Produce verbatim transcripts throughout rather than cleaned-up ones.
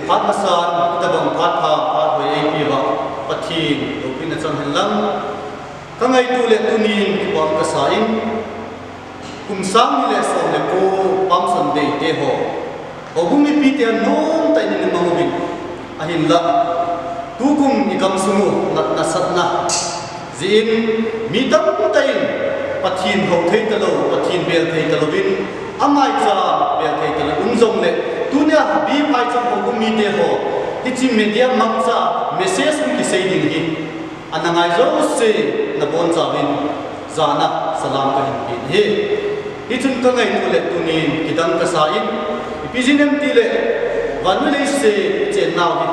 Phat masan, hitabang phat pha, phat hoi eipeuva, Pathen loupina chang hen lang. Ka ngaito le tunin kipah kasa in, kum sang ni le som le ko Palm Sunday te ho, houbung mipite a nomtah in eimang uvin, ahinla tukum igamsung u natna satna jeh in, mi tamtah in Pathen hou thei talou, Pathen bel thei talouvin, amaicha bel thei talou um jongle, tunia B. Phaicham houbung mite ho, hiche media mangcha message hung kisei ding hi ana ngai jouse nabonchauvin jana salam kahin pe ahi. Hichun ka ngaito le tunin kidang kasa in, ipi jeh inem itile, vannoi leiset ichennau hi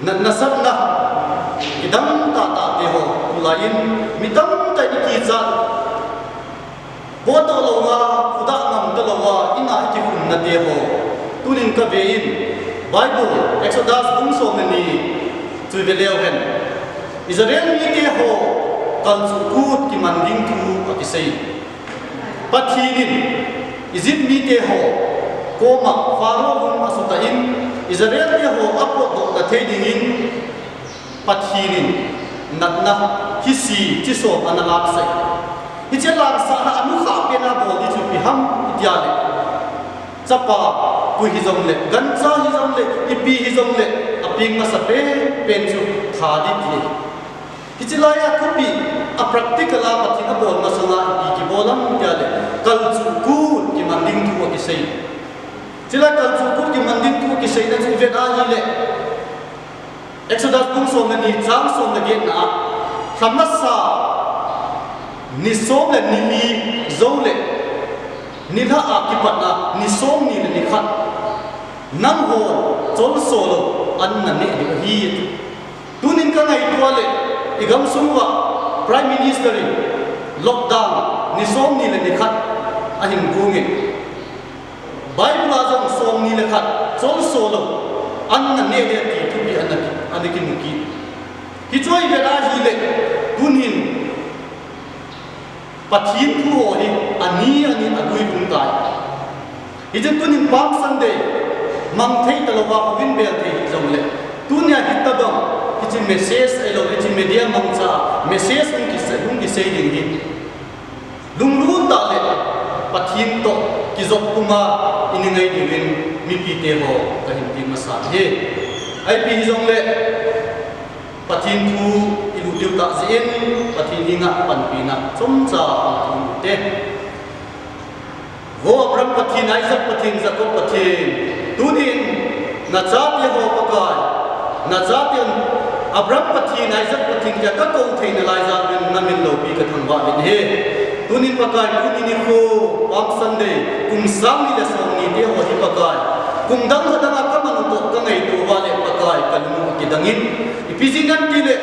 natna satna kidang tahtah te ho, tulai in mi tamtah in ikichat, potdoh louva, khodah ngam talouva in a ikikhumna te ho, tunin kave in, Bible Exodus bung som le ni chu ive leu hen, Israel mite ho kalchuh kut kiman ding thu akisei. Pathen in Egypt mite ho koma Pharaoh lung asutah in, Israel te ho apotdohna thei dingin, Pathen in natna hisi chi som ana laksah e. Hiche laksahna anukhah pen a bol ding chu ipi ham itile, chapa pui hijongle, gancha hijongle, ipi hijongle, apeng masa pen pen chu that ding ti ahi. Hiche laiya thupi a practical a Pathen abol masanga ipi kibol ham itile, kalchuh kut kiman ding thu akisei. Chulai kalchuh kut kiman ding thu akiseina chu ivet ahile, Exodus bung som le ni chang som le getna a, lha masa ni som le ni li joule, nilhah a kipatna ni som ni le ni khat, nanghon cholso lou an naneh diu ahi. Tunin ka ngaito le, igamsung uva Prime Minister in lockdown ni som ni le ni khat ahin gongin, Bible a jong som ni le khat cholso lou an naneh ding ti thupi ana ki, ana kimu kit. Hichu ivet ahile, tunin Pathen thu ho hi ani ani agui lhung tai. Hichun tunin Palm Sunday mang thei talouva, houbung bel thei hijongle, tunia hitabang hiche message ahilou, hiche media mangcha message hung kisei, hung kisei ding hi lunglut tah le Pathen toh kijop puma ini ngai diuvin mipite ho kahin ti masa ahi. Ipi hijongle, Pathen thu ilut diu tah jeh in, Pathen henga panpina chomcha ilut u hite. Vo Abraham Pathen, Isaac Pathen, Jacob Pathen, tunin nachate ho Pakai, nachaten Abraham Pathen, Isaac Pathen tia kakou thei nalai jal uvin namin loupi kathangvah uvin ahi. Tunin Pakai, tuni nikho, Palm Sunday, kum sang ni le som ni te ho hi Pakai, kum dang lha danga kaman u toh kangaito uva le Pakai, kalung u akidang in, ipi jeh inem itile,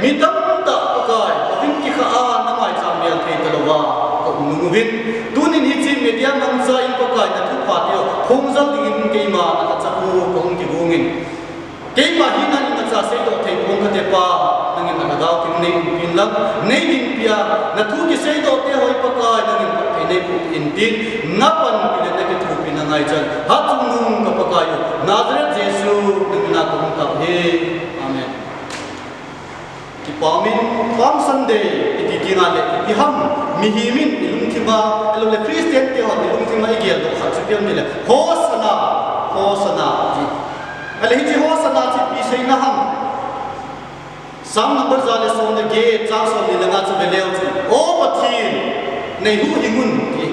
mi tamtah Pakai, houbung kikha a namaicham bel thei talouva kaum nung uvin, tunin hiche media mangcha in Pakai, nathupha teu phongjal dingin keima nakachap u kahung kigong in, keima hina imacha seidoh thei pon kate Pa, nangin nalhagao theng neiumpi inlang, neidinpi a, nathu kiseidoh te ho hi Pakai, nangin phatthei neiboh in tin, napanpi le nakithopi nangaicha in, hatchungnung ka Pakai u, Nazareth Jesu, namina kahung tao ahi. Amen. Kipah in, Palm Sunday iti tengle, ipi ham, mihem in ilungthima, ahiloule Christian te hon ilungthima igeldoh khat chu ipi ham itile, Hosanna, Hosanna ti. Ahile hiche Hosanna chu ipi seina ham? Psalm number ja le som le get, chang som ni le nga chu veleu chun, O Pathen, neihuhhing un ti.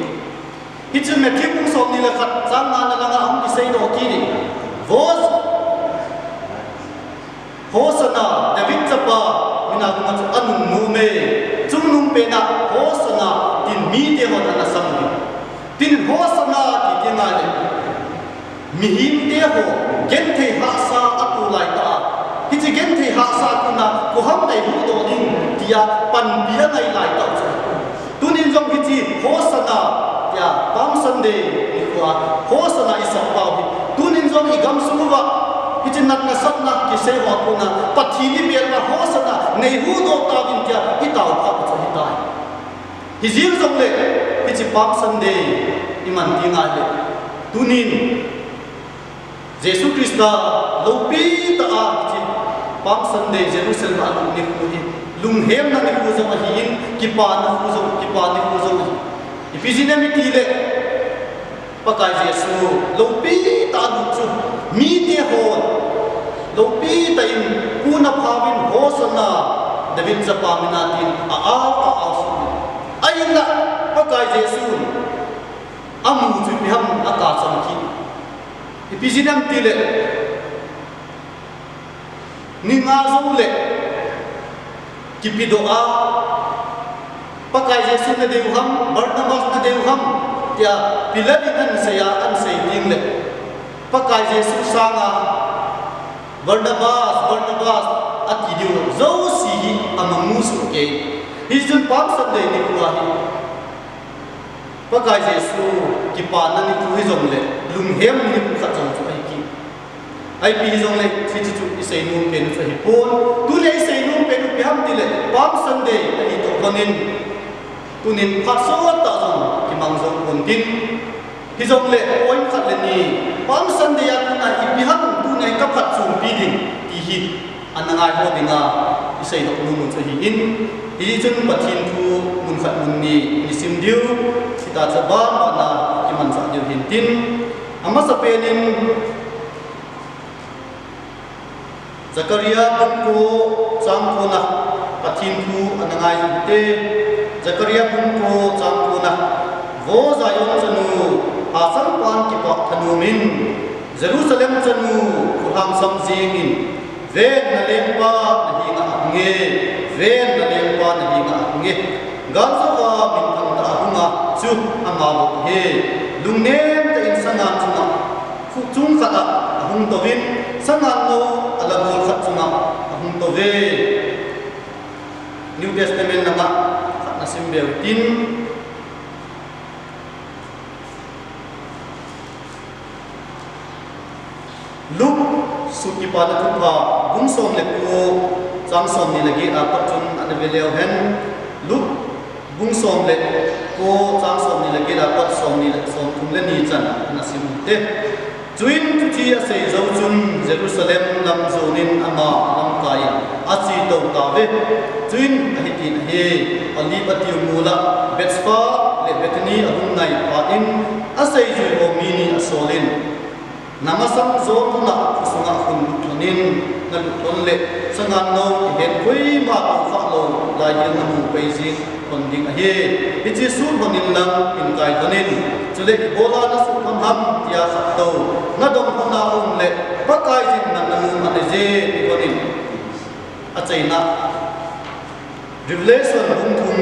Hichu Matthew bung som ni le khat, chang nga na langa ahung kiseidoh kit in, Hosanna, David chapa, mina hunga chu anungnom e, chungnung pena Hosanna tin mite hon ana sam uvin. Tin Hosanna ti tengle, mihemte ho genthei hahsa atoh laitah a, hiche genthei hahsa kona koi ham neihuhdoh ding tia panpi angai laitah u chu. Tunin jong hiche Hosanna tia Palm Sunday nikhoa Hosanna isah pau hi, tunin jong igamsung uva hiche natna satna kisei ho kona Pathen ibel uva Hosanna neihuhdoh tauvin tia itaopeh u chu ahitai. Hijeng jongle, hiche Palm Sunday iman tengle, tunin Jesu Christa loupi tah a hiche Palm Sunday Jerusalem a alut nikho hi lunghemna nikho jong ahin, kipana nikho jong, kipana nikho jong ahi. Ipi jeh ham itile, Pakai Jesu loupi tah a alut chu mite hon loupi tah in, Pu na phauvin, Hosanna, David chapa mina tin a-ao, a-ao suh. Ahinla Pakai Jesu amu chu ipi ham, akachom kit. Ipi jeh ham itile, ni nga jou le kipedoh a, Pakai Jesu nadei u ham, Barnabas nadei u ham, tia Pilat in ahin sei a, ahin sei teng le, Pakai Jesu sanga Barnabas, Barnabas ati diu jouse hi amamu soh kei. Hichun Palm Sunday nikho ahi, Pakai Jesu kipana nikho hijongle, lunghemna nikho khat jong chu ahi kit. Ipi hijongle, hiche chu isei nom pen u chu ahipon. Tuni isei nom pen u ipi ham itile, Palm Sunday ahi toh lhonin, tunin phat sot tah jong kimang jou pon tin. Hijongle, point khat le ni, Palm Sunday a kona ipi ham tunia kaphatchompi ding, ti hi ana ngai ho dinga isei doh nom u chu ahin, hichun Pathen thu mun khat mun ni isim diu, hita chu banbana kimanchah diu hintin, amasapen in Zakaria bung ko chang kona Pathen thu ana ngai u hite. Zakaria bung ko chang kona, Vo Zion chanu, hahsatpan kipah thanom in, Jerusalem chanu, khuham sam jing in, ven, nalengpa nahenga ahunge, ven, nalengpa nahenga ahunge. Galjouva minthang tah a ahunga chu ama bou ahi. Lungnem tah in sangan chunga, khuchung khat a ahung touvin, sangan nou alagol khat chunga ahung touve. New Testament langa khat nasim beu tin, Luke sut Kipana Thupha bung som le ko, chang somni le get a pat chun ana ve leu hen. Luke bung som le ko, chang somni le get a pat somni le, somthum le ni chan ana sim u hite. Chuin chuche asei jou chun Jerusalem lam jonin ama lamkai in ache tou tauve. Chuin ahitin ahi, Olive atiu mol a Bethphage le Bethany ahung nai phat in, aseijui ho mi ni asol in, Na masang jong lhon a, khosunga khun lut lhon in, nalut lhon le, sangan nou kihen koima tou khah lou lai ding namu pai jing lhon ding ahi. Hiche suh lhon in lang, hin kai lhon in, chule ibola nasuh lhon ham tia khat tou nadong lhon a um le, Pakaiyin nang namu man ahi je, ti lhon in. Achaina, Revelation bung thum,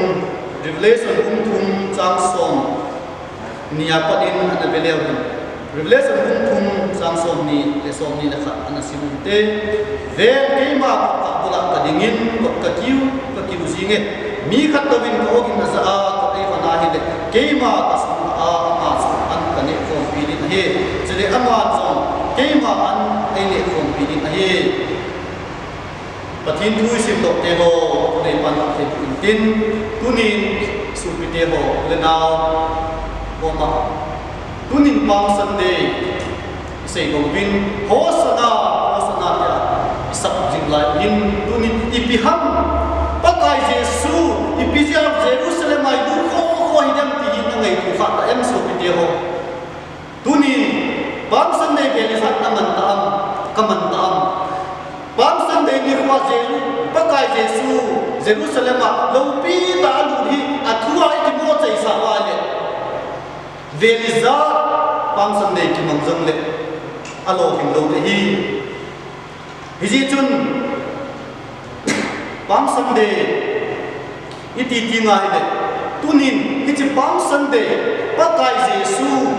Revelation bung thum chang somni a pat in ana ve leu hen. Revelation bung thum chang somni le somni le khat ana sim u hite. Ven, keima kot kah bul a kading in, kot kakiu, kakiu jinge. Mi khat touvin ka-ogin ajah a kot eihon ahile, keima kasung a ama chu an kaneh khompi ding ahi. Chule aman jong keima an eineh khompi ding ahi. Pathen thu isim doh te ho, tunei pan thei intin, tunin sopite ho, u le nao, koma, tunin Palm Sunday isei louvin, Hosanna, Hosanna tia isah jing lai in, tunin ipi ham, Pakai Jesu ipi jeh a Jerusalem a ilut kho kho hidem ti hi nangaito kha ta em sopite ho? Tunin Palm Sunday vel ijat naman ta am, kaman ta am? Palm Sunday nikho a Jesu, Pakai Jesu Jerusalem a loupi tah a alut hi, athu a ikimo cheisa uva le, vel ijat Palm Sunday kimang jongle alolhing lou ding ahi. Hijeh chun Palm Sunday iti teng ahile, tunin hiche Palm Sunday, Pakai Jesu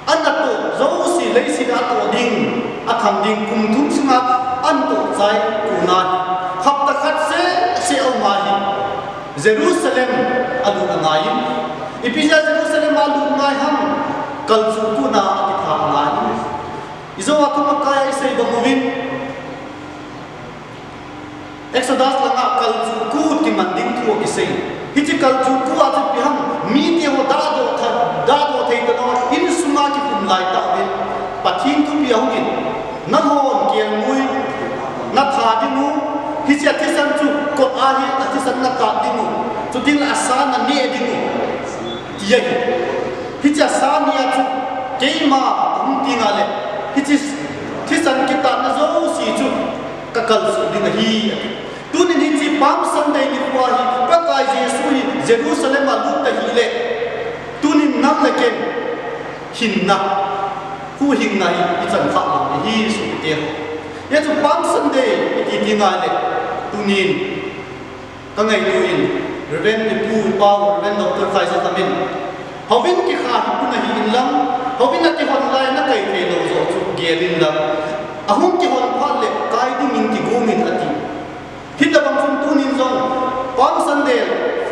anatoh jouse, leiset a atoh ding, atham ding kum thum sunga anatoh chai kona hi, hapta khat seh seh a um ahi, Jerusalem alut angai in, ipi jeh a Jerusalem a alut ngai ham, kalchuh kona akitha angai in. Ijou a thumakai a isei bang uvin, Exodus langa kalchuh kut kiman ding thu akisei. Hiche kalchuh kut a chu ipi ham, mite ho dahdoh tha, dahdoh thei talou, insunga kikhum lai tah uvin. Pathen thupeh ahung in, nahon kelngoi natha ding u, hiche a thisan chu kot a hi athisan natat ding u, chutengle asa naneh ding u, ti ahi. Hiche asa neh a chu keima kahung tengle, hiche thisan kitatna jouse chu kakalsuh ding ahi, ati. Tunin hiche Palm Sunday nikho hi Pakai Jesu hi Jerusalem a alut ahile, tunin nang le ken hinna, huhhingna hi ichan khah lou ding ahi, sopite ho. Hiche Palm Sunday iti tengle, tunin kangaito in, Reverend ipu ipa, Reverend Doctor Khaija Khamin, houin kikha hi puna hi inlang, houin akihon lai nakai theilou joh chu gel inlang, ahung kihon phat le kai dingin kigong in, ati. Hitobang chun tunin jong Palm Sunday,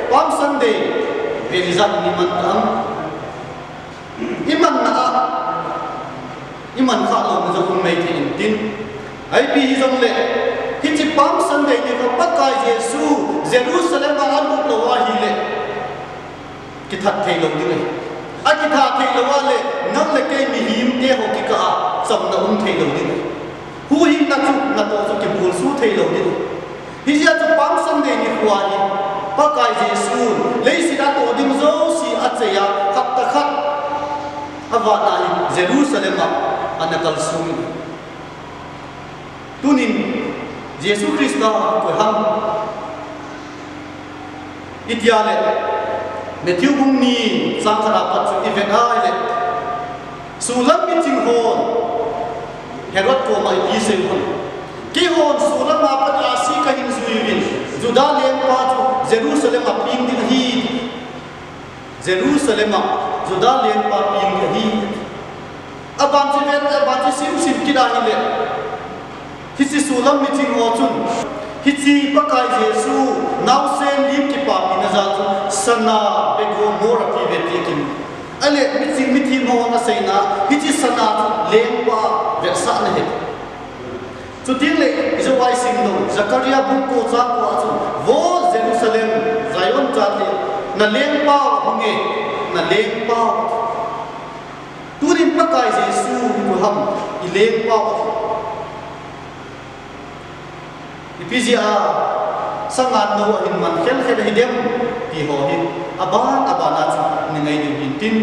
Palm Sunday vel ijat iman tam? Imanna a, iman khah louna jong um maithei intin, ipi hijongle, hiche Palm Sunday nikho Pakai Jesu Jerusalem a alut lou ahile, kithat theilou ding ahi. Akithat theilou a le, nang le kei mihemte ho kikah a chamna um theilou ding ahi. Huhhingna chu natoh chu kibulsuh theilou ding ahi. Hijeh a chu Palm Sunday nikho hi Pakai Jesu leiset a atoh ding jouse achai a, hapta khat avat a hi Jerusalem a ana kalsong in. Tunin Jesu Christa koi ham itia le, Matthew bung ni chang khat a pat chu ivet a ahile, solam miching hon Herod koma ipi asei u ham? Keihon solam a pat ahsi kahin jui uvin, Juda lengpa chu Jerusalem a peng ding ahi. Jerusalem a Juda lengpa peng ding ahi. Aban chu vet, aban chu simsim kit ahile, hiche solam miching ho chun hiche Pakai Jesu naosen lim kipapina jal chu sana, bego, mor ape uve ti akin. Ahile miching mithem hon aseina, hiche sana chu lengpa vetsahna ahi. Chutengle ijou a isim lou, Zakaria bung ko chang ko a chun, Vo Jerusalem, Zion chate, nalengpau ahunge, nalengpau. Tunin Pakai Jesu hi koi ham, ilengpau ahi. Ipi jeh a sangan nou ahin man khelkhel ahidem, ti ho hi aban aban a chu ingai diu hintin.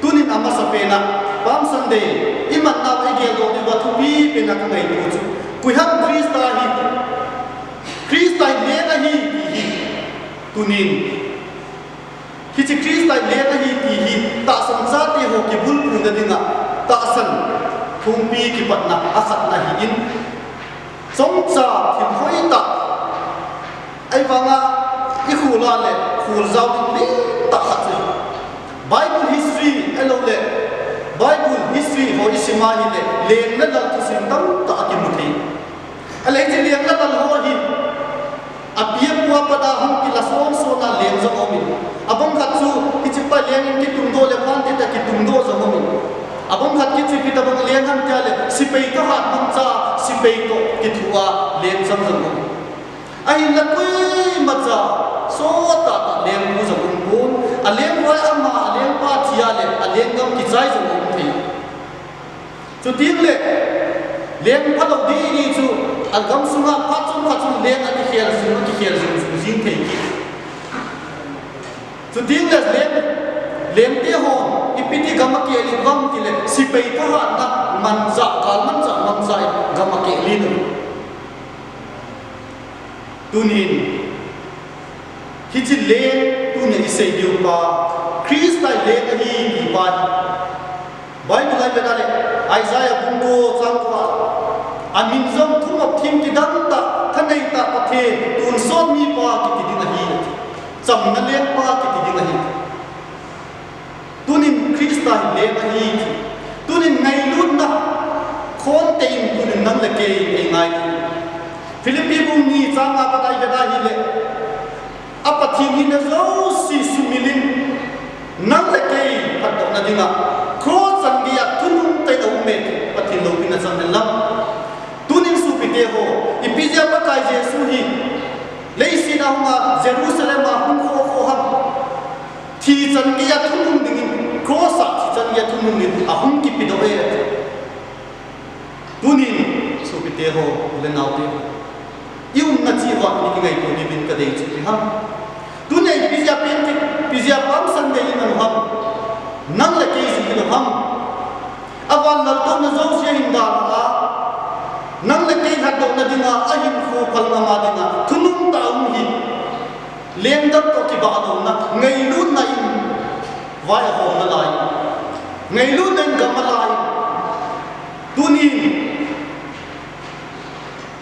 Tunin amasapen a Palm Sunday imatnau a igeldoh diuva thupipen a kangaito chu, koi ham Christa hi, Christa hi leng ahi ti hi. Tunin hiche Christa hi leng ahi ti hi tahsan chate ho kibulpuna dinga tahsan thumpi kipatna akhatna ahin, chomcha thil hoitah, ahivanga ikhol a le khol jao ding lentah khat chu, Bible history ahiloule Bible history ho isim a ahile leng le lal thusim tamtah akimu thei. Ahile hiche leng le lal ho hi api apu a pat a hung kila sonson a leng jong aumin, abang khat chu hichepa leng in kitungdoh le phan tita kitungdoh jong aumin, abang khat kichu ipi tobang leng ham tia le sepai thahat mangcha, sepai toh kithoa leng chang jong aumin. Ahinla koimacha sottah tah lengpu jong umpon, alengpa hi ama, alengpa thi a le alenggam kichai jong aum thei. Chutengle leng phalou didi chu, agam sunga phat chomkhat chun leng akikhel jing, akikhel jing jing jing thei kit. Chutengle leng, lengte hon ipiti gam akel in vang tile sepai thahatna manchah, galmanchah mangcha in gam akel in. Tunin hiche leng, tunia isei diupa, Christa hi leng ahi tipa hi Bible a ivet a le, Isaiah bung ko chang ko a, amin jong thumop thim kidang tah, thanei tah Pathen, tonsot mipa kiti ding ahi, chamna lengpa kiti ding ahi. Tunin Christa hi leng ahi ti. Tunin ngailutna khonte in tunin nang le kei eingai. Philippi bung ni chang nga pat a ivet a ahile, a Pathen hina jouse sumil in, nang le kei phatdohna dinga cross chan geiya thunung tah in aume ti Pathen loupina chang hen lang. Tunin sopite ho, ipi jeh a Pakai Jesu hi leiset a hunga Jerusalem a hung kho kho ham? Thi chan geiya thunung dingin, cross a thi chan geiya thunung in ahung kipedoh e. Te ho, u le nao te ho. I umna cheh uva kingaito diuvin kadei chu ipi ham. Tunia ipi jeh a pen ti, ipi jeh a Palm Sunday i man u ham. Nang le kei jeh hilou ham. Avan laltouna jouse ahin dalha a. Nang le kei lhatdohna dinga, ahinkho phalna dinga, thunung tah a um hi. Lengdam toh kibahdouna, ngailutna in vai ahomna lai. Ngailutna in gam alai. Tunin,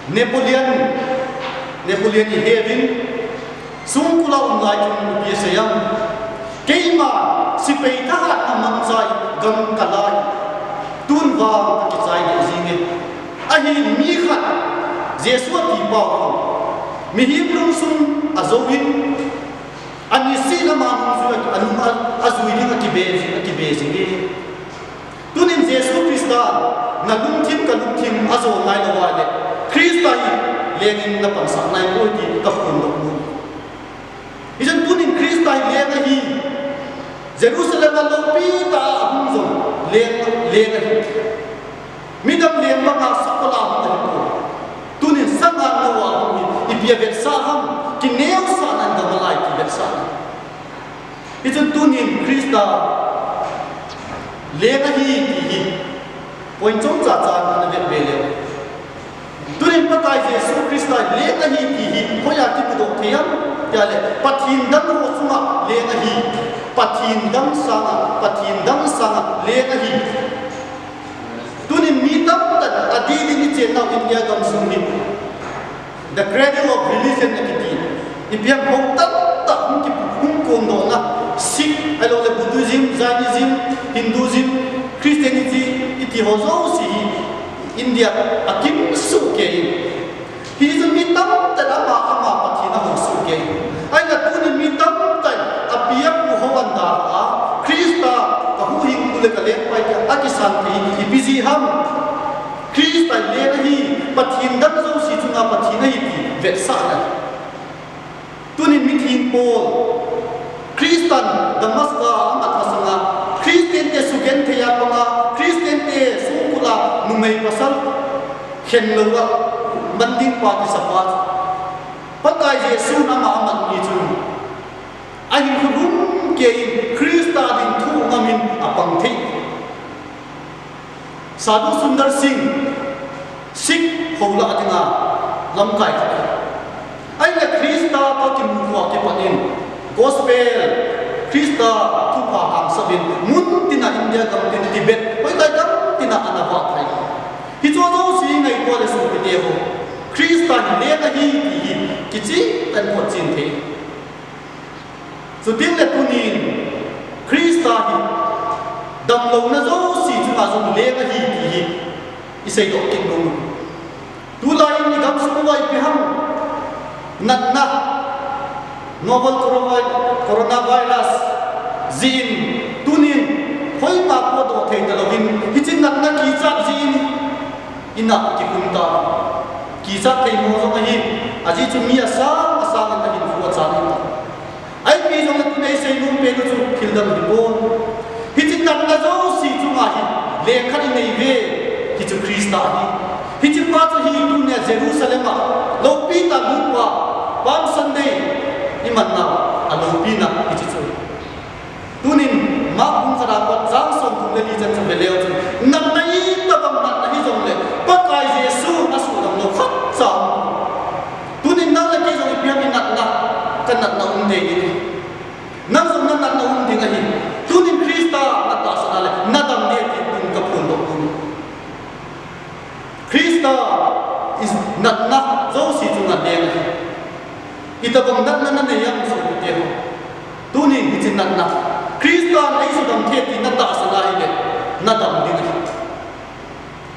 Napoleon, Napoleon i he uvin, songkul a um lai chun ipi asei em. Keima sepai thahatna mangcha in gam kalai. Tun vang kakichai lheh jenge. Ahin mi khat, Jesu ati pau khat, mihem lungsung ajouvin, anise lam a nungjui a, anung a, ajui ding akibe, akibe jinge. Tunin Jesu Christa, nalungthim kalungthim ajo nailou ahile, Christa hi lengin napansah naipoi ti kaphondoh nom. Hijeh chun tunin Christa hi leng ahi. Jerusalem a loupi tah a ahung jong leng, leng ahi. Midang leng banga sakol a hung ahipoi. Tunin sangan nou a hung hi, ipi avetsah ham, kineosahna in gam alai ti vetsahna. Hichun tunin Christa leng ahi ti hi point chomcha cha ana vet be leu. Tunin Pakai Jesu Christa leng ahi ti hi hoiya kimudoh thei ham tia le, Pathen dang ho chunga leng ahi. Pathen dang sanga, Pathen dang sanga leng ahi. Tunin mi tamtah in adeh din ichennau India gamsung hi the cradle of religion akiti. Ipi ham, hou tamtah hung ki, hung kondohna, Sikh, ahilou le Buddhism, Jainism, Hinduism, Christianity, iti ho jouse hi India akim sohkei in. Hichun mi tamtah in ama, ama Pathen ahung sohkei. Ahinla tunin mi tamtah in api apu hou ahin dalha a, Christa kahuhhingpu le kalengpa ahi tia akisan thei hi ipi jeh ham. Christa leng ahi, Pathen dang jouse chunga Pathen ahi ti vetsahna. Tunin mitheng Paul, Christan Damascus a amat masanga, Christian te sugenthei a panga, Christian te songkul a numei pasal khen louva man ding pa kisapa chu, Pakai Jesun ama amat ni chun, ahinkho lhumkeiyin Christa din thu ngamin apang thei. Sadhu Sundar Singh, Sikh hou lah dinga lamkai khat ahi. Ahinla Christa toh kimuto a kipat in, Gospel, Christa thupha hangsan in, mun tina India gam tin, Tibet, hoilai gam tina ana vah thei. Hiche jouse ngaito le sopite ho, Christa hi leng ahi ti hi kicheh tah in photchen thei. Chuteng le tunin Christa hi damlouna jouse chunga jong leng ahi ti hi iseidoh kit nom u. Tulai in igamsung uva ipi ham natna, novel coronavi-, coronavirus jeh in tunin koima potdoh thei talouvin, hiche natna kichat jeh in ina kikhum tan. Kichat thei mo jong ahi, ajeh chu mi asang asang in ahinkho achan ahitai. Ipi jongle tun eisei nom pen u chu thildang hipon. Hiche natna jouse chunga hi leng khat inei uve, hichu Christa ahi. Hiche pa chu hi tunia Jerusalem a loupi tah a lut uva, Palm Sunday iman nau aloupina hiche chu. Tunin Mark bung khat a pat chang somthum le li chan chu veleu chun, natna itobang natna hijongle Pakai Jesu asuhdam lou khatcha um. Tunin nang le kei jong ipi ham inatna, kanatna um ding ahi. Nang jong nanatna um ding ahi. Tunin Christa natahsan a le nadam ding ahi ti tunin kaphondoh nom e. Christa is natna jouse chunga leng ahi. Itobang natna nanei ham sopite ho. Tunin hiche natna, Christan eisudam thei ti natahsan ahile, nadam ding ahi.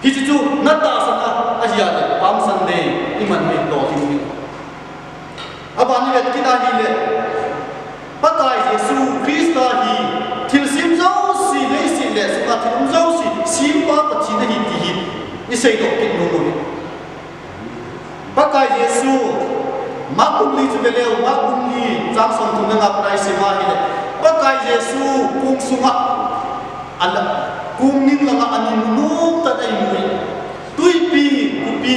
Hiche chu natahsan a, ahile, Palm Sunday iman u hi lolhing ding. Aban ivet kit ahile, Pakai Jesu Christa hi thilsem jouse, leiset le sunga thil um jouse sempa Pathen ahi ti hi iseidoh kit nom u ahi. Pakai Jesu, Mark bung li chu veleu, Mark bung li chang somthum le nga a pat isim ahile, Pakai Jesu kong sunga, ala, kong ning langa ana imu nom tah a imu e. Twipi, khopi,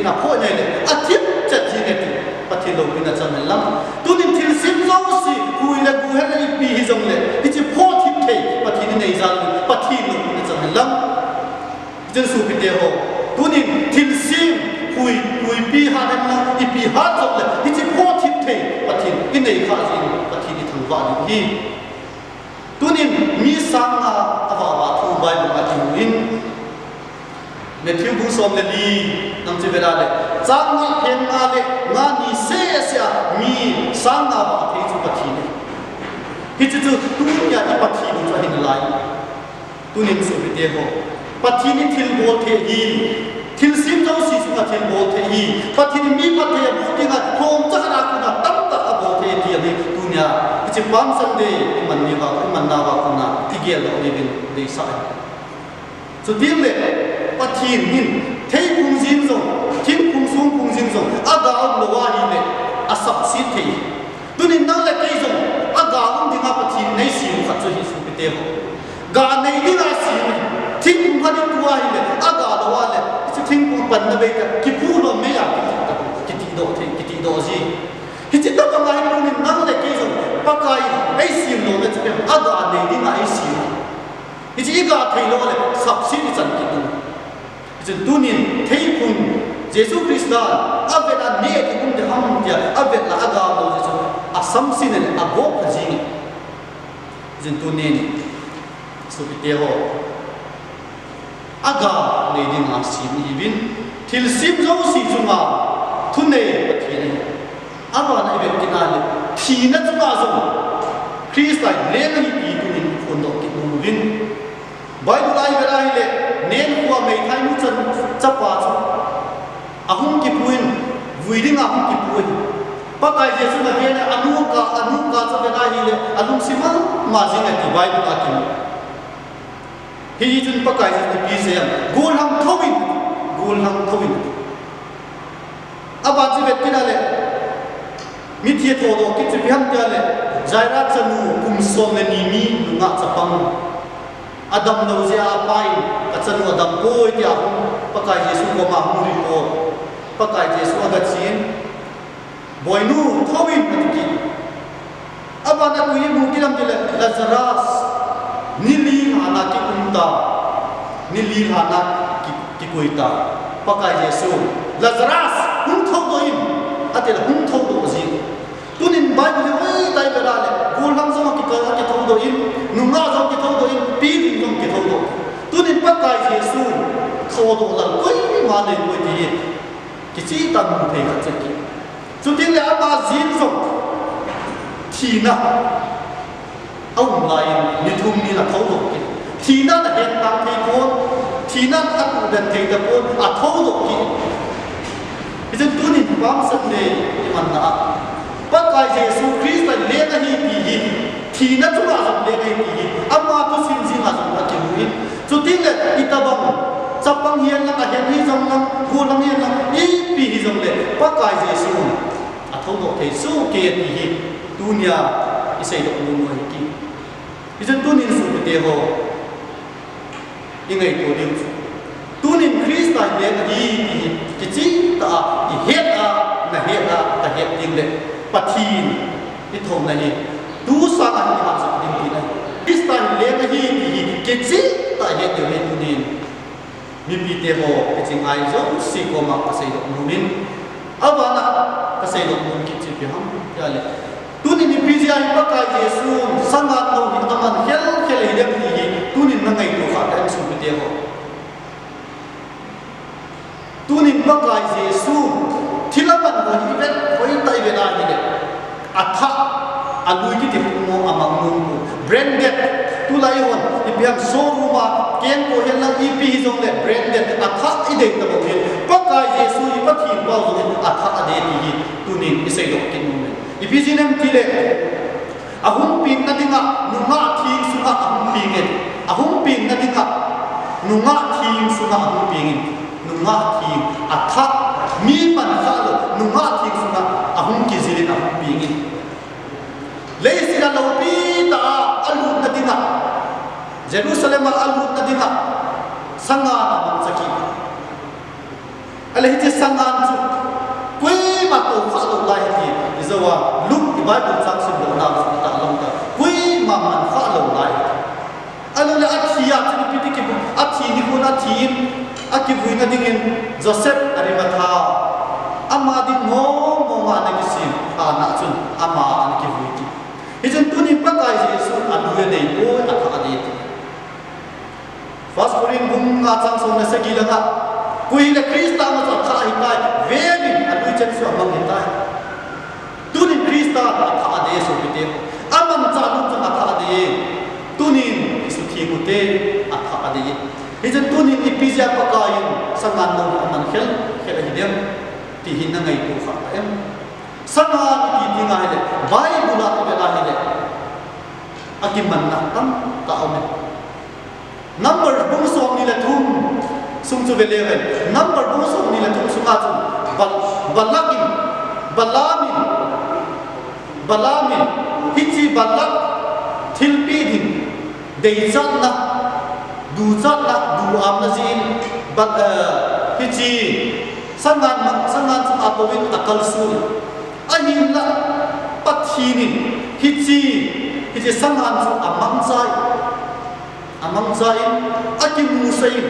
na phoh nei le, athip chet jing e ti, Pathen loupina chang hen lang. Tunin thilsem jouse, hui le gu hen ipi hijongle, hiche phoh thip thei, Pathen inei jal in, Pathen loupina chang hen lang. Hichun sopite ho, tunin thilsem, hui, huipi hat hen lang, ipi hat jongle, hiche phoh thip thei, Pathen inei kha jin, Pathen ithangvah ding ahi. Tunin mi sang nga avah vah thu Bible a kimu in, Matthew bung som le li, nang chu ve da le, chang nga phen nga le nga ni seh seh a mi sang nga vah thei chu Pathen ahi. Hichu chu tunia i Pathen chu ahi nalai. Tunin sopite ho, Pathen in thilbol thei ahi, thilsem jouse chunga thilbol thei ahi, Pathen in mi phatthei aboh dinga lhomcha khat a kona tamtah abol thei ahi ti ahi. Tunia hiche Palm Sunday iman nauva, iman nauva kona igel doh diuvin deisah ahi. Chuteng le Pathen hin theiphung jeng jong, thingphung songphung jeng jong, aga umlou ahile asapset thei. Tunin nang le kei jong aga um dinga Pathen in eisem u khat chu ahi sopite ho. Ga nei dinga asem u. Thingphung khat itua ahile, aga lou a le, hiche thingphung panna bei tah, kiphu lou mei a kiti ta, kiti doh thei, kiti doh ji. Hiche tobang ahi tunin nang le kei jong, Pakai in eisem louna chu ipi ham, aga nei dinga eisem u. Hiche iga thei lou a le, sapset ichan kit u. Hichun tunin theiphung Jesu Christa in avet a neh ding um ding ham tia avet a aga lou jeh chun asamsen in agop pha jing e. Hichun tunin sopite ho, aga nei dinga sem ihiuvin, thilsem jouse chunga thunei Pathen ahi. Abana ivet kit a le, thina chunga jong Christa in leng ahi ti tunin iphondoh kit nom uvin. Bible a ivet a ahile, Nain khu a meithainu chan chapa chu ahung kipui in, vui dinga ahung kipui in, Pakai Jesu in avet le, anu ka, anu ka chu avet a ahile, alungset mama jing e ti Bible a kimu. Hichun Pakai Jesu in ipi asei em, gollhang thou in, gollhang thou in. Aban chu vet kit a le, mithi athodoh kit chu ipi ham tia le, Jairus chanu kum som le ni mi nungah chapang. Adamlou jeh a apa in, kachanu adampoi tia hung, Pakai Jesu koma hung report. Pakai Jesu aga chen, Boinu, thou in, ati kit. Abana koi imu kit em tile, Lazarus, ni li lhan a kium ta, ni li lhan a ki, kikoi ta. Pakai Jesu, Lazarus, hung thoudoh in, ati le hung thoudoh jin. Tunin Bible hi hoitah in ivet a le, gollhang jong akithou, akithoudoh in, nungah jong akithoudoh in, pilhing jong akithoudoh. Tunin Pakai Jesu, thoudoh lal koima nei poi ti hi, kicheh tah in mu thei khat chu ahi. Chuteng le ama jeng jong thina aum lai in ni thum ni athoudoh kit. Thina ahet tang thei pon, thina atuh den thei tapon, athoudoh kit. Hichun tunin Palm Sunday iman na a, Pakai Jesu Christa leng ahi ti hi, thina chunga jong leng ahi ti hi, ama thusim jeng a jong akimu in. Chuteng le itobang, chapang hihen lang, ahet hijong lang, gollhang hihen lang, ipi hijong le, Pakai Jesu in athoudoh thei soh kei ti hi, tunia iseidoh nom u ahi. Hichun tunin sopite ho, ingaito diu chu, tunin Christa leng ahi ti hi, kicheh tah a ihet a, nahet a, kahet ding le, Pathen ithouna hi, tu sang a ihat jep ding tina ahi. Christa leng ahi ti hi, kicheh tah a ihet diu ahi tunin. Mipite ho, hiche ngai jouse koma kaseidoh nom in, abana kaseidoh nom kit chu ipi ham tia le, tunin ipi jeh a hi Pakai Jesu sangan lou hi aman khel khel ahidem ti hi, tunin nangaito kha tah em sopite ho. Tunin Pakai Jesu thil aman ho hi ivet, hoitah in ivet a ahile, athah, alui kiti pum mo amang nom pon. Branded, tulai hon, ipi ham showroom a, kengkoh hen lang ipi hijong le branded, athah idei tabang hin. Pakai Jesu hi Pathen pau jong hin athah adei ti hi, tunin iseidoh kit nom in. Ipi jeh inem tile, ahung pengna dinga, nungah theng sunga ahung peng in. Ahung pengna dinga, nungah theng sunga ahung peng in. Nungah theng, athah, mi mankhah lou, nungah theng sunga ahung kijil in ahung peng in. Leiset a loupi tah a alutna dinga, Jerusalem a alutna dinga, sangan amangcha kit. Ahile hiche sangan chu koima tou kha lou lai ti, ijou a Luke i Bible chang simdoh na chu ta lou ta, koima man kha lou lai. Ahilou le athi a chun ipi ti kibu, athi nikho a thi in, akivuina dingin Joseph Arimathea, ama ding mong mong a ana kisem, ana chun ama ana kivui ti. Hichun tunin Pakai Jesu alui anei poi, atha adei ti. First Corinth bung nga chang som le sagi langa, koi hile Christa ma chu atha ahitai, vevin alui chen chu amang ahitai. Tunin Christa atha adei e sopite. Amanchah nu chun atha adei e. Tunin isutheng ute, atha adei e. Hichun tunin ipi jeh a Pakaiyin sangan nou aman khel khel ahi dem ti hi na ngaito kha ta em? Sangan iti ti nga hile, Bible a ivet a hile, akimanna tamtah aum e. Number bung somni le thum sung chu ve leu hen. Number bung somni le thum sunga chun Bal-, Balak in, Balaam in, Balaam in, hiche Balak thilpeh ding, deichatna, duchatna, duhamna jeh in, Bal-, eh, hiche sangan, sangan chunga touvin akalson. Ahinla Pathen in hiche, hiche sangan chu amangcha in, amangcha in, akimusah in,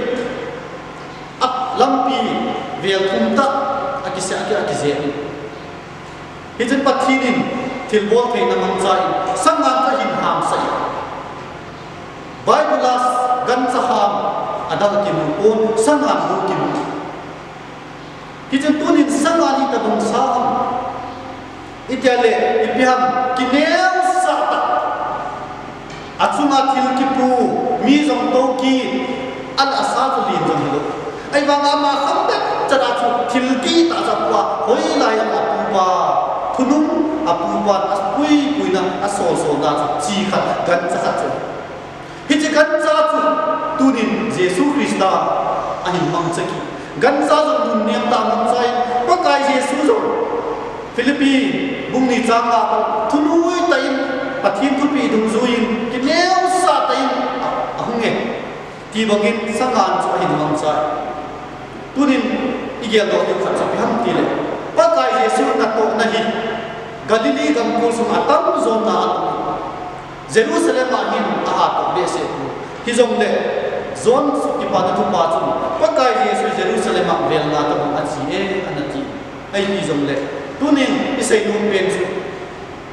a lampi vel thum tah akise, aki, akijep in. Hichun Pathen in thilbol theina mangcha in, sangan chu ahin hamsah in. Bible a gancha ham adang kimu pon, sangan bou kimu. Hichun tunin sangan itobang sa ham? Itia le, ipi ham, kineosah tah. Achunga thil kipu, mi jong tou kit, ala asa chu len jong hilou. Ahivanga ama kham bep chat a chu thil kitah chu apu a, hoilai a apupa, thunung apupa, apuipuina, asolsolna chu chi khat, gancha khat chu. Hiche gancha chu tunin Jesu Christa ahin mangcha kit. Gancha jong nunnem tah mangcha in, Pakai Jesu jong Philippi bung ni chang nga a thunoi tah in, Pathen thupeh dungjuiyin, kineosah tah in ahung e. Ti bangin sangan chu ahin mangcha e. Tunin igeldoh diu khat chu ipi ham tile, Pakai Jesu natohna hi Galilee gamkol sunga atamjo na ato. Jerusalem a hin ahatoh behseh poi. Hijongle, John Sut Kipana Thupha chun, Pakai Jesu Jerusalem a velna tobang ache e, ana ti. Ahi jongle, tunin isei nom pen chu,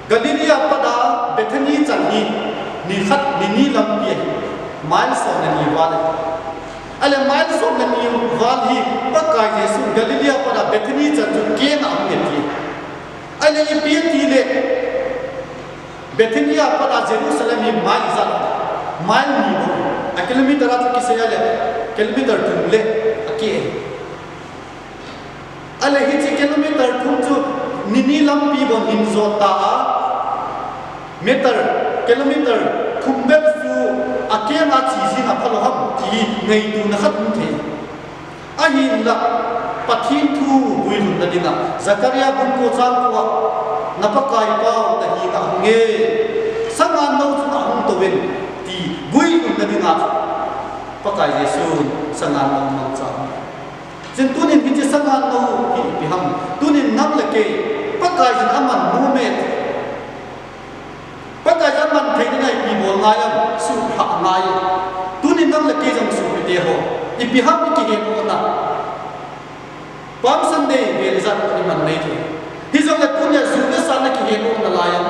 Galilee a pat a Bethany chan hi, ni khat, ni ni lampi ahi, mile som le ni val ahi. Ahile mile som le ni val hi, Pakai Jesu Galilee a pat a Bethany chan chu keng a ahung e ti. Ahile ipi atile, Bethany a pat a Jerusalem hi mile ijat, mile ni bou. A kilometer a chu kisei a le, kilometer thum le akeh ahi. Ahile hiche kilometer thum chu ni ni lampi bon hin jot ta a, meter, kilometer thum bep chu akeng a che jing a phalou ham ti hi ngaitona khat um thei. Ahinla, Pathen thu guilhunna dinga, Zakaria bung ko chang ko a, na Pakaipa u nahenga ahung e, sangan nou chunga ahung touvin, ti guilhunna dinga chu Pakai Jesun sangan nou mangcha ahung e. Chun tunin hiche sangan nou hi ipi ham? Tunin nang le kei, Pakaiyin aman nom e ti, Pakaiyin aman thei dinga ipi bol ngai ham? Suhthah ngai. Tunin nang le kei jong sopite ho, ipi ham ikihen u na? Palm Sunday vel ijat iman nei thei. Hijongle tunia ju le sa na kihen u nalai ham?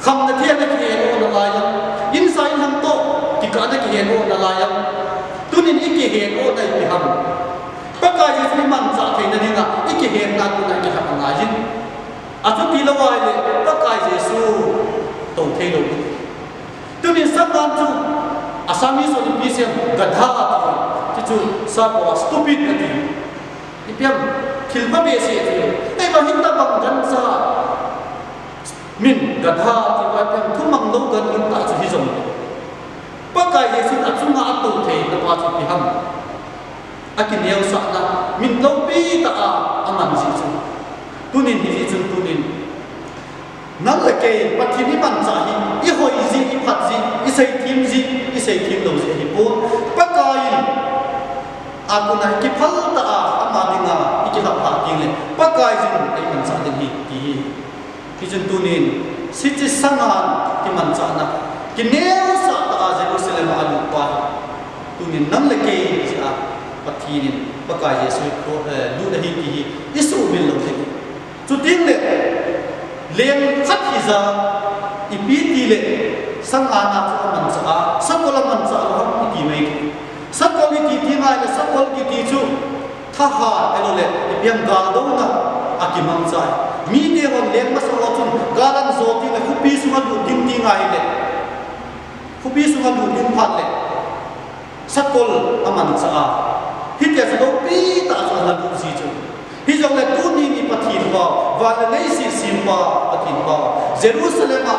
Khamna thei na kihen u nalai ham? Insa inlhang toh kikah na kihen u nalai ham? Tunin ikihen u na ipi ham? Pakai Jesu imanchah theina dinga ikihenna kona ikilhah angaiyin. Achuti lou ahile Pakai Jesu tou thei lou ding. Tunin sangan chu Assamese hon ipi asei em, gadha ati. Chuchu sapo a stupid ati. Ipi ham, thil pha behseh ati. Ahivang hitobang gancha min gadha ati, ipi ham, thumang lou gan hita chu hijong le, Pakai Jesun achunga atou theina pa chu ipi ham? Akineosahna, min loupi tah a aman jeh chun. Tunin hijeh chun tunin, nang le kei Pathen imanchah hi, ihoi jeh, iphat jeh, iseithem jeh, iseithem lou jeh ahipon. Pakaiyin a kona ikiphal tah a ama dinga ikilhap lhah ding le Pakaiyin eimanchah ding ahi ti hi. Hichun tunin, hiche sangan kimanchahna, kineosah tah a Jerusalem a alut pa hi, tunin nang le kei jeh a Pathen in Pakai Jesu hi, eh, lut ahi ti hi isuhmil lou ding. Chuteng le, leng khat hija, ipi tile, sangan a chu amanchah a, sakol amanchah lou ham iti mai. Sakol iti teng ahile, sakol kiti chu thahat, ahilouleh ipi ham, galdouna a kimangcha ahi. Mite hon leng masa ho chun gal ahin jo teng le khopi sunga lut ding ti ngai le, khopi sunga lut ding phat le sakol amancha a, hitia chu loupi tah chu ana lut ji chu. Hijongle tunin i Pathen pau, van le leiset sempa Pathen pau, Jerusalem a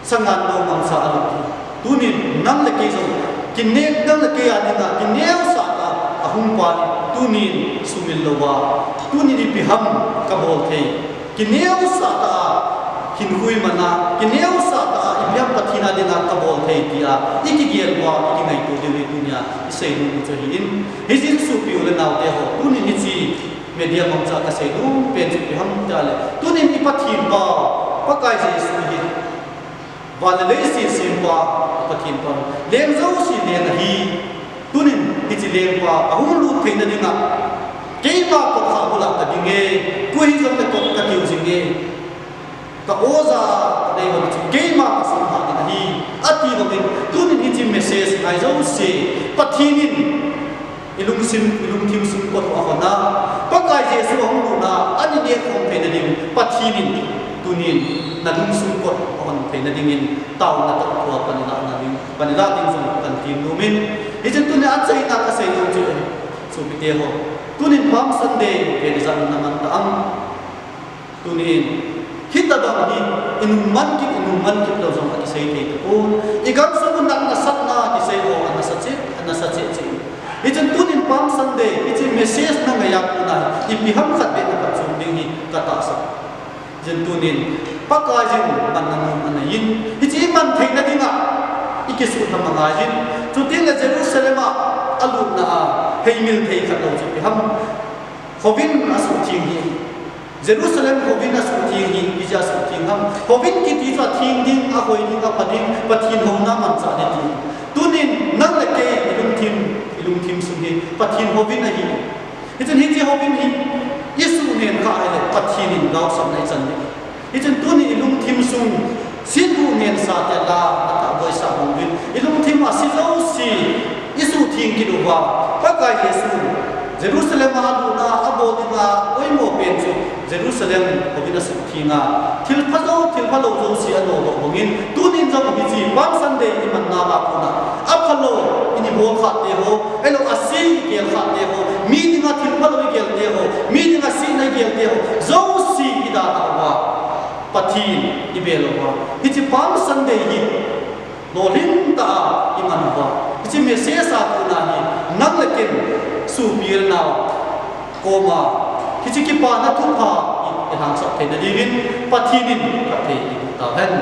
sangan lou mangcha a lut hi, tunin nang le kei jong kine, nang le kei a dinga kineosah tah a hung pa hi, tunin sumil louva, tunin ipi ham kabol thei, kineosah tah a hinkho imana, kineosah tah a ipi ham Pathen a dinga kabol thei tia ikigel uva, ikingaito diu hi tunia isei nom u chu ahin. Hichun sopi u le naote ho, tunin hiche media mangcha a kasei nom pen chu ipi ham tile, tunin i Pathen pau, Pakai Jesu hi, van le leiset sempa Pathen pau, leng jouse leng ahi. Tunin hiche lengpa ahung lut theina dinga, keima kotkhah bula kadinge, koi hijongle kot katiu jinge, ka oja kadei ho chu keima kasumha ding ahi, ati bangin, tunin hiche message ngai jouse Pathen in ilungsim, ilungthim sung kot u ahon a, Pakai Jesu ahung lutna ana neh khom theina ding, Pathen in tunin nalungsung kot ahon theina dingin taona toh thua pan ilah na ding, pan ilah ding jong kahin tem nomin. Hichun tunia achaina kasei nom chu ahi, sopite ho, tunin Palm Sunday vel ijat naman ta am? Tunin, hitobang hi inung man kit, inung man kit lou jong akisei thei tapon. Igamsung u natna satna kisei ho anasa cheh, anasa cheh cheh. Hichun tunin Palm Sunday hiche message na ngai a kona hi ipi ham khat beh na phatchom ding hi katahsan. Hichun tunin Pakaiyin manna nom aneiyin, hiche iman theina dinga ikisuhlham angaiyin. Chuteng le Jerusalem a alutna a heimil thei khat lou chu ipi ham? Houvin asuhtheng hi. Jerusalem houvin asuhtheng hi, ijeh a asuhtheng ham? Houvin kiti chu atheng ding, ahoi ding, apha ding, Pathen houna manchah ding ti. Tunin nang le kei ilungthim, ilungthim sung hi Pathen houvin ahi. Hichun hiche houvin hi isuhnen khah ahile Pathen in gaosapna ichan ding. Hichun tunin ilungthim sung, setbu nensa tah a atahboisah bang uvin, ilungthim a se jouse isuhtheng kit uva, Pakai Jesu Jerusalem a alutna a abol dinga poimo pen chu Jerusalem houvin asuhtheng a, thilpha jou, thilpha lou jouse anodoh bangin, tunin jong hiche Palm Sunday imanna a kona, aphalou in ibol khah te ho, ahilou ase igel khah te ho, mi dinga thilphalou igel te ho, mi dinga sehna igel te ho, jouse idalhah uva, Pathen ibel uva, hiche Palm Sunday hi lolhing tah a iman uva, hiche message a kona hi nang le ken sopi le nao koma hiche kipana thupha i, ilhangsap theina dingin Pathen in phatthei eiboh tauhen.